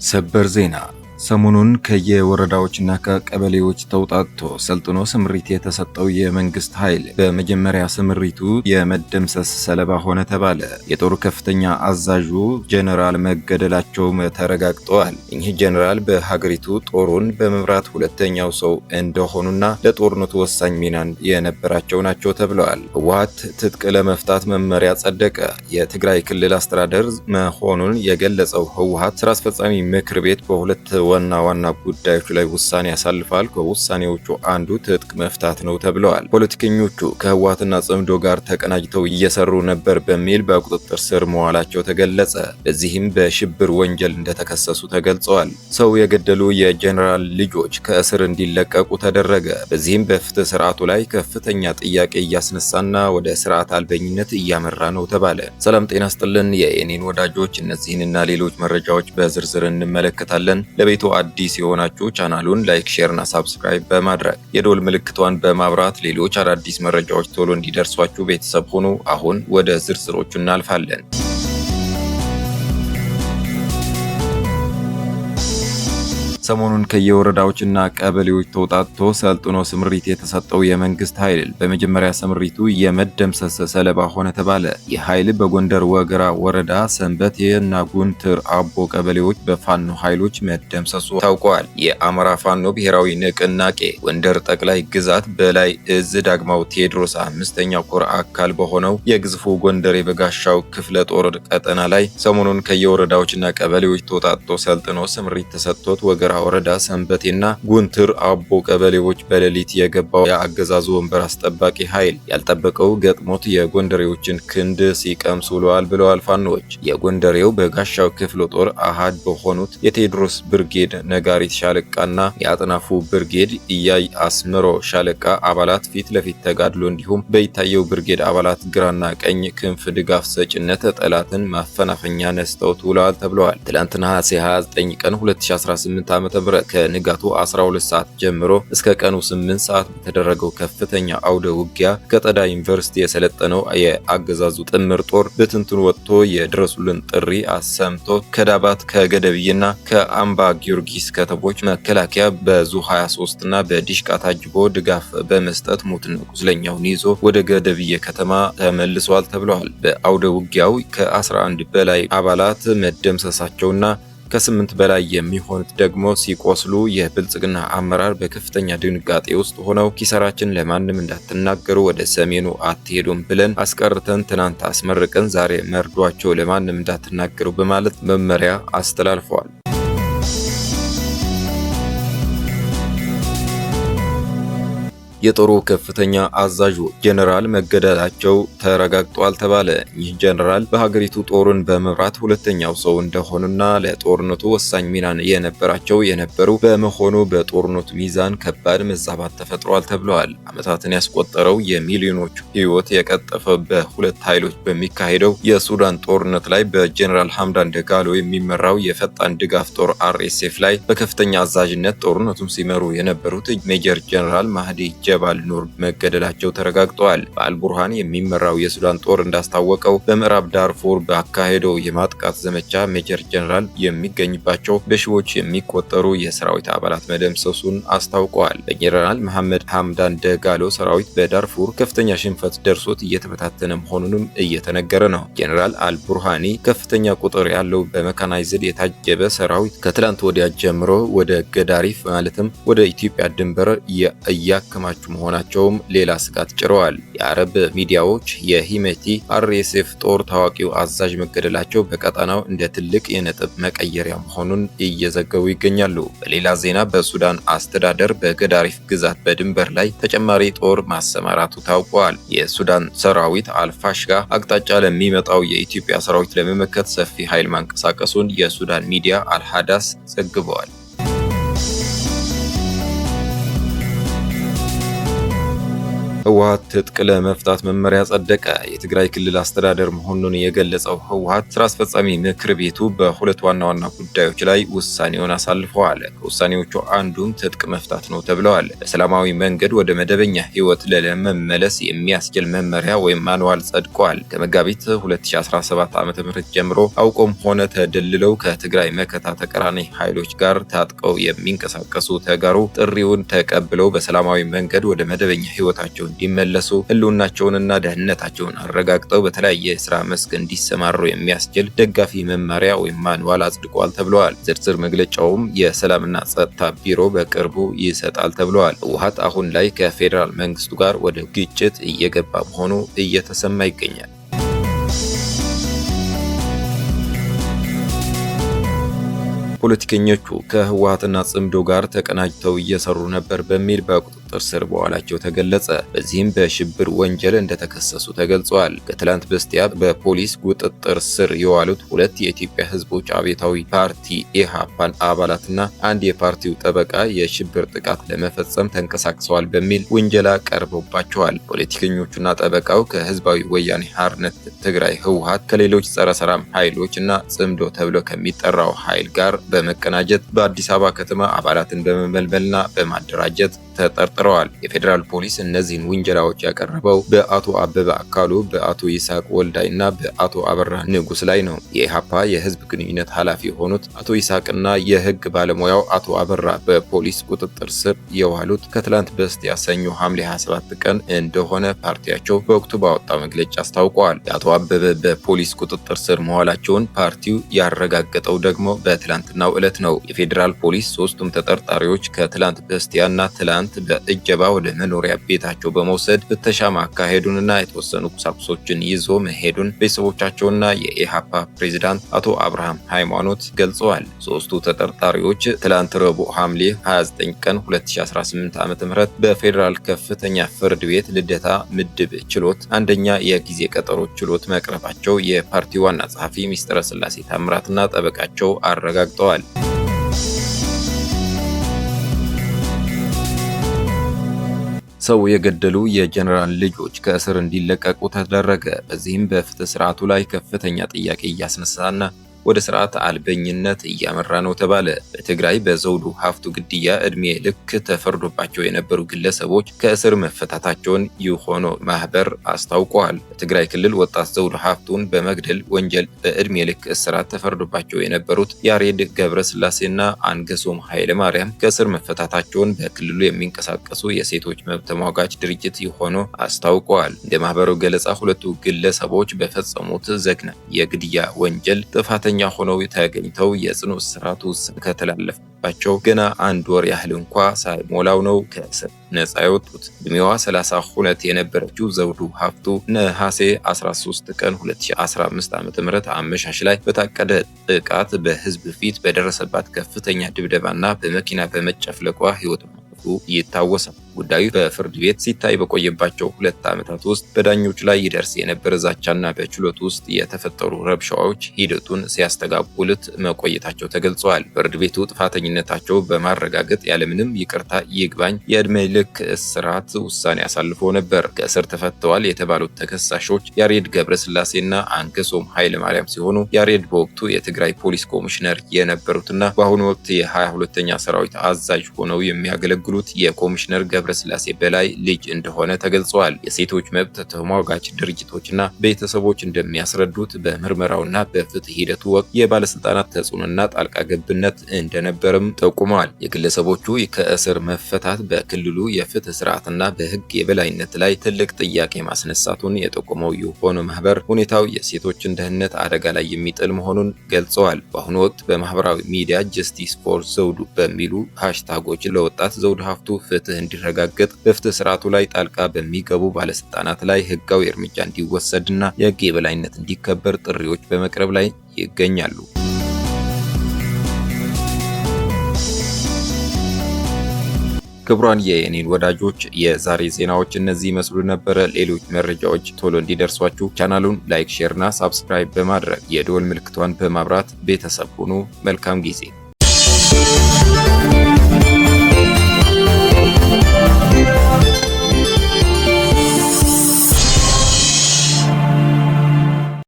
ሰበር ዜና። ሰሞኑን ከየወረዳዎችና ከቀበሌዎች ተውጣጥቶ ሰልጥኖ ስምሪት የተሰጠው የመንግስት ኃይል በመጀመሪያ ስምሪቱ የመደምሰስ ሰለባ ሆነ ተባለ። የጦሩ ከፍተኛ አዛዡ ጀነራል መገደላቸውም ተረጋግጠዋል። እኚህ ጀነራል በሀገሪቱ ጦሩን በመምራት ሁለተኛው ሰው እንደሆኑና ለጦርነቱ ወሳኝ ሚናን የነበራቸው ናቸው ተብለዋል። ህወሓት ትጥቅ ለመፍታት መመሪያ ጸደቀ። የትግራይ ክልል አስተዳደር መሆኑን የገለጸው ህወሓት ስራ አስፈጻሚ ምክር ቤት በሁለት ዋና ዋና ጉዳዮች ላይ ውሳኔ ያሳልፋል። ከውሳኔዎቹ አንዱ ትጥቅ መፍታት ነው ተብለዋል። ፖለቲከኞቹ ከህወሓትና ጽምዶ ጋር ተቀናጅተው እየሰሩ ነበር በሚል በቁጥጥር ስር መዋላቸው ተገለጸ። በዚህም በሽብር ወንጀል እንደተከሰሱ ተገልጸዋል። ሰው የገደሉ የጄኔራል ልጆች ከእስር እንዲለቀቁ ተደረገ። በዚህም በፍትህ ስርዓቱ ላይ ከፍተኛ ጥያቄ እያስነሳና ወደ ስርዓት አልበኝነት እያመራ ነው ተባለ። ሰላም ጤና ስጥልን የኤኔን ወዳጆች፣ እነዚህንና ሌሎች መረጃዎች በዝርዝር እንመለከታለን። ለቤቱ አዲስ የሆናችሁ ቻናሉን like፣ share እና subscribe በማድረግ የደወል ምልክቷን በማብራት ሌሎች አዳዲስ መረጃዎች ቶሎ እንዲደርሷችሁ ቤተሰብ ሁኑ። አሁን ወደ ዝርዝሮቹ እናልፋለን። ሰሞኑን ከየወረዳዎችና ቀበሌዎች ተውጣጥቶ ሰልጥኖ ስምሪት የተሰጠው የመንግስት ኃይል በመጀመሪያ ስምሪቱ የመደምሰስ ሰለባ ሆነ ተባለ። ይህ ኃይል በጎንደር ወገራ ወረዳ ሰንበቴና ጉንትር አቦ ቀበሌዎች በፋኖ ኃይሎች መደምሰሱ ታውቋል። የአማራ ፋኖ ብሔራዊ ንቅናቄ ጎንደር ጠቅላይ ግዛት በላይ እዝ ዳግማው ቴዎድሮስ አምስተኛ ኮር አካል በሆነው የግዙፉ ጎንደር የበጋሻው ክፍለ ጦር ቀጠና ላይ ሰሞኑን ከየወረዳዎችና ቀበሌዎች ተውጣጥቶ ሰልጥኖ ስምሪት ተሰጥቶት ወገራ ወረዳ ሰንበቴና ጉንትር አቦ ቀበሌዎች በሌሊት የገባው የአገዛዙ ወንበር አስጠባቂ ኃይል ያልጠበቀው ገጥሞት የጎንደሬዎችን ክንድ ሲቀምስ ውለዋል ብለዋል ፋኖዎች። የጎንደሬው በጋሻው ክፍለ ጦር አሃድ በሆኑት የቴዎድሮስ ብርጌድ ነጋሪት ሻለቃና የአጥናፉ ብርጌድ እያይ አስምሮ ሻለቃ አባላት ፊት ለፊት ተጋድሎ እንዲሁም በይታየው ብርጌድ አባላት ግራና ቀኝ ክንፍ ድጋፍ ሰጭነት ጠላትን ማፈናፈኛ ነስተውት ውለዋል ተብለዋል። ትላንት ነሐሴ 29 ቀን 2018 ዓ.ም ከንጋቱ 12 ሰዓት ጀምሮ እስከ ቀኑ 8 ሰዓት በተደረገው ከፍተኛ አውደ ውጊያ ከጠዳ ዩኒቨርሲቲ የሰለጠነው የአገዛዙ ጥምር ጦር ብትንትን ወጥቶ የድረሱልን ጥሪ አሰምቶ ከዳባት፣ ከገደብዬና ከአምባ ጊዮርጊስ ከተሞች መከላከያ በዙ 23 እና በዲሽቃ ታጅቦ ድጋፍ በመስጠት ሙትና ቁስለኛውን ይዞ ወደ ገደብዬ ከተማ ተመልሷል ተብለዋል። በአውደ ውጊያው ከ11 በላይ አባላት መደምሰሳቸውና ከ8 በላይ የሚሆኑት ደግሞ ሲቆስሉ የብልጽግና አመራር በከፍተኛ ድንጋጤ ውስጥ ሆነው ኪሳራችን ለማንም እንዳትናገሩ፣ ወደ ሰሜኑ አትሄዱም ብለን አስቀርተን ትናንት አስመርቀን ዛሬ መርዷቸው ለማንም እንዳትናገሩ በማለት መመሪያ አስተላልፈዋል። የጦሩ ከፍተኛ አዛዡ ጀነራል መገደላቸው ተረጋግጧል ተባለ። ይህ ጀነራል በሀገሪቱ ጦሩን በመምራት ሁለተኛው ሰው እንደሆኑና ለጦርነቱ ወሳኝ ሚናን የነበራቸው የነበሩ በመሆኑ በጦርነቱ ሚዛን ከባድ መዛባት ተፈጥሯል ተብለዋል። ዓመታትን ያስቆጠረው የሚሊዮኖች ሕይወት የቀጠፈ በሁለት ኃይሎች በሚካሄደው የሱዳን ጦርነት ላይ በጀነራል ሐምዳን ደጋሎ የሚመራው የፈጣን ድጋፍ ጦር አርኤስኤፍ ላይ በከፍተኛ አዛዥነት ጦርነቱን ሲመሩ የነበሩት ሜጀር ጀነራል ማህዲ ጀባል ኑር መገደላቸው ተረጋግጠዋል። በአልቡርሃን የሚመራው የሱዳን ጦር እንዳስታወቀው በምዕራብ ዳርፉር ባካሄደው የማጥቃት ዘመቻ ሜጀር ጀነራል የሚገኝባቸው በሺዎች የሚቆጠሩ የሰራዊት አባላት መደምሰሱን አስታውቀዋል። በጀነራል መሐመድ ሐምዳን ደጋሎ ሰራዊት በዳርፉር ከፍተኛ ሽንፈት ደርሶት እየተበታተነ መሆኑንም እየተነገረ ነው። ጀነራል አልቡርሃኒ ከፍተኛ ቁጥር ያለው በመካናይዝድ የታጀበ ሰራዊት ከትላንት ወዲያ ጀምሮ ወደ ገዳሪፍ ማለትም ወደ ኢትዮጵያ ድንበር እያከማቹ መሆናቸውም ሌላ ስጋት ጭረዋል። የአረብ ሚዲያዎች የሂሜቲ አርኤስኤፍ ጦር ታዋቂው አዛዥ መገደላቸው በቀጠናው እንደ ትልቅ የነጥብ መቀየሪያ መሆኑን እየዘገቡ ይገኛሉ። በሌላ ዜና በሱዳን አስተዳደር በገዳሪፍ ግዛት በድንበር ላይ ተጨማሪ ጦር ማሰማራቱ ታውቋል። የሱዳን ሰራዊት አልፋሽጋ አቅጣጫ ለሚመጣው የኢትዮጵያ ሰራዊት ለመመከት ሰፊ ኃይል ማንቀሳቀሱን የሱዳን ሚዲያ አልሃዳስ ዘግበዋል። ህወሓት ትጥቅ ለመፍታት መመሪያ ጸደቀ። የትግራይ ክልል አስተዳደር መሆኑን የገለጸው ህወሓት ስራ አስፈጻሚ ምክር ቤቱ በሁለት ዋና ዋና ጉዳዮች ላይ ውሳኔውን አሳልፈዋል። ከውሳኔዎቹ አንዱም ትጥቅ መፍታት ነው ተብለዋል። በሰላማዊ መንገድ ወደ መደበኛ ህይወት ለመመለስ የሚያስችል መመሪያ ወይም ማንዋል ጸድቋል። ከመጋቢት 2017 ዓ.ም ጀምሮ አውቆም ሆነ ተደልለው ከትግራይ መከታ ተቃራኒ ኃይሎች ጋር ታጥቀው የሚንቀሳቀሱ ተጋሩ ጥሪውን ተቀብለው በሰላማዊ መንገድ ወደ መደበኛ ህይወታቸው እንዲመለሱ ህልውናቸውንና ደህንነታቸውን አረጋግጠው በተለያየ የስራ መስክ እንዲሰማሩ የሚያስችል ደጋፊ መመሪያ ወይም ማንዋል አጽድቋል ተብለዋል። ዝርዝር መግለጫውም የሰላምና ጸጥታ ቢሮ በቅርቡ ይሰጣል ተብለዋል። ህወሓት አሁን ላይ ከፌዴራል መንግስቱ ጋር ወደ ግጭት እየገባ መሆኑ እየተሰማ ይገኛል። ፖለቲከኞቹ ከህወሓትና ጽምዶ ጋር ተቀናጅተው እየሰሩ ነበር በሚል በቁጥጥር ስር መዋላቸው ተገለጸ። በዚህም በሽብር ወንጀል እንደተከሰሱ ተገልጿል። ከትላንት በስቲያ በፖሊስ ቁጥጥር ስር የዋሉት ሁለት የኢትዮጵያ ህዝቦች አብዮታዊ ፓርቲ ኢህአፓን አባላትና አንድ የፓርቲው ጠበቃ የሽብር ጥቃት ለመፈጸም ተንቀሳቅሰዋል በሚል ውንጀላ ቀርቦባቸዋል። ፖለቲከኞቹና ጠበቃው ከህዝባዊ ወያኔ ሓርነት ትግራይ ህወሓት፣ ከሌሎች ጸረ ሰላም ኃይሎች እና ጽምዶ ተብሎ ከሚጠራው ኃይል ጋር በመቀናጀት በአዲስ አበባ ከተማ አባላትን በመመልመልና በማደራጀት ተጠርጥረዋል። የፌዴራል ፖሊስ እነዚህን ውንጀላዎች ያቀረበው በአቶ አበበ አካሉ፣ በአቶ ይስሐቅ ወልዳይ እና በአቶ አበራ ንጉስ ላይ ነው። የኢሃፓ የህዝብ ግንኙነት ኃላፊ የሆኑት አቶ ይስሐቅና የህግ ባለሙያው አቶ አበራ በፖሊስ ቁጥጥር ስር የዋሉት ከትላንት በስቲያ ሰኞ ሐምሌ 27 ቀን እንደሆነ ፓርቲያቸው በወቅቱ ባወጣው መግለጫ አስታውቀዋል። የአቶ አበበ በፖሊስ ቁጥጥር ስር መዋላቸውን ፓርቲው ያረጋገጠው ደግሞ በትላንትናው ዕለት ነው። የፌዴራል ፖሊስ ሶስቱም ተጠርጣሪዎች ከትላንት በስቲያና ትላንት በእጀባ ወደ መኖሪያ ቤታቸው በመውሰድ ፍተሻ ማካሄዱንና የተወሰኑ ቁሳቁሶችን ይዞ መሄዱን ቤተሰቦቻቸውና የኢሃፓ ፕሬዚዳንት አቶ አብርሃም ሃይማኖት ገልጸዋል። ሶስቱ ተጠርጣሪዎች ትላንት ረቡዕ ሐምሌ 29 ቀን 2018 ዓ.ም በፌዴራል ከፍተኛ ፍርድ ቤት ልደታ ምድብ ችሎት አንደኛ የጊዜ ቀጠሮ ችሎት መቅረባቸው የፓርቲው ዋና ጸሐፊ ሚስጥረ ስላሴ ታምራትና ጠበቃቸው አረጋግጠዋል። ሰው የገደሉ የጀነራል ልጆች ከእስር እንዲለቀቁ ተደረገ። በዚህም በፍትህ ስርዓቱ ላይ ከፍተኛ ጥያቄ እያስነሳና ወደ ስርዓት አልበኝነት እያመራ ነው ተባለ። በትግራይ በዘውዱ ሀፍቱ ግድያ እድሜ ልክ ተፈርዶባቸው የነበሩ ግለሰቦች ከእስር መፈታታቸውን ይኾኖ ማህበር አስታውቀዋል። በትግራይ ክልል ወጣት ዘውዱ ሀፍቱን በመግደል ወንጀል በእድሜ ልክ እስራት ተፈርዶባቸው የነበሩት ያሬድ ገብረስላሴና አንገሶም ኃይለ ማርያም ከእስር መፈታታቸውን በክልሉ የሚንቀሳቀሱ የሴቶች መብት ተሟጋች ድርጅት ይኾኖ አስታውቀዋል። እንደ ማህበሩ ገለጻ ሁለቱ ግለሰቦች በፈጸሙት ዘግናኝ የግድያ ወንጀል ጥፋተኛ ሆነው ተገኝተው የጽኑ እስራት ውሳኔ ከተላለፈባቸው ገና አንድ ወር ያህል እንኳ ሳይሞላው ነው ከእስር ነጻ የወጡት። እድሜዋ 32 የነበረችው ዘውዱ ሀፍቱ ነሐሴ 13 ቀን 2015 ዓ.ም አመሻሽ ላይ በታቀደ ጥቃት በህዝብ ፊት በደረሰባት ከፍተኛ ድብደባና በመኪና በመጨፍለቋ ህይወቷ ማለፉ ይታወሳል። ጉዳዩ በፍርድ ቤት ሲታይ በቆየባቸው 2 ዓመታት ውስጥ በዳኞች ላይ ይደርስ የነበረ ዛቻና በችሎት ውስጥ የተፈጠሩ ረብሻዎች ሂደቱን ሲያስተጓጉሉት መቆየታቸው ተገልጸዋል። ፍርድ ቤቱ ጥፋተኝነታቸው በማረጋገጥ ያለምንም ይቅርታ ይግባኝ የዕድሜ ልክ እስራት ውሳኔ አሳልፎ ነበር። ከእስር ተፈተዋል የተባሉት ተከሳሾች ያሬድ ገብረስላሴና አንገሶም ኃይለ ማርያም ሲሆኑ፣ ያሬድ በወቅቱ የትግራይ ፖሊስ ኮሚሽነር የነበሩትና በአሁኑ ወቅት የ22ኛ ሰራዊት አዛዥ ሆነው የሚያገለግሉት የኮሚሽነር ገብረስላሴ በላይ ልጅ እንደሆነ ተገልጿል። የሴቶች መብት ተሟጋች ድርጅቶችና ቤተሰቦች እንደሚያስረዱት በምርመራውና በፍትህ ሂደቱ ወቅት የባለስልጣናት ተጽዕኖና ጣልቃ ገብነት እንደነበርም ጠቁመዋል። የግለሰቦቹ ከእስር መፈታት በክልሉ የፍትህ ስርዓትና በህግ የበላይነት ላይ ትልቅ ጥያቄ ማስነሳቱን የጠቆመው የሆነ ማህበር ሁኔታው የሴቶችን ደህንነት አደጋ ላይ የሚጥል መሆኑን ገልጸዋል። በአሁኑ ወቅት በማህበራዊ ሚዲያ Justice for ዘውዱ በሚሉ ሃሽታጎች ለወጣት ዘውዱ ሀፍቱ ፍትህ እንዲረጋገጥ፣ በፍትህ ስርዓቱ ላይ ጣልቃ በሚገቡ ባለስልጣናት ላይ ህጋዊ እርምጃ እንዲወሰድና የህግ የበላይነት እንዲከበር ጥሪዎች በመቅረብ ላይ ይገኛሉ። ክቡራን የኔን ወዳጆች፣ የዛሬ ዜናዎች እነዚህ ይመስሉ ነበረ። ሌሎች መረጃዎች ቶሎ እንዲደርሷችሁ ቻናሉን like፣ share እና subscribe በማድረግ የደወል ምልክቷን በማብራት ቤተሰብ ሁኑ። መልካም ጊዜ።